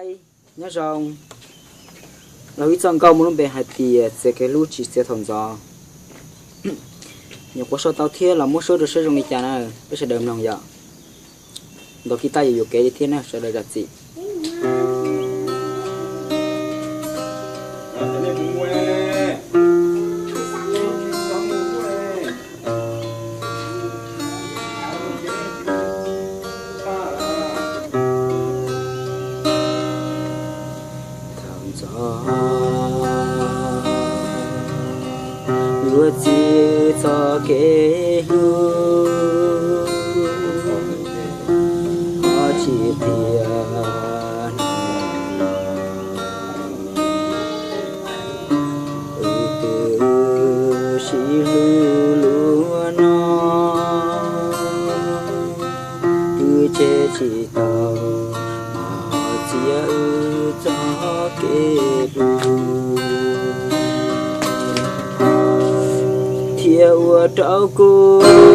Nyob zoo, los ib txoj nkauj muaj lub npe hais tias txiav kev hlub tsis txiav thaum ntxov. Nyuam qhuav sau tau thiab los muab suab rau saib zoo li cas na, peb sawv daws mloog yom. Ntaus kiv taj yuam yuam kev li thiab na sawv daws zam txim. Thaum ntxov yuav txiav txoj kev hlub, ho tsis qhia wb twb sib hlub luaj no, twb tseg tsis tau mas txiav wb txoj kev hlub, thiaj ua rau kuv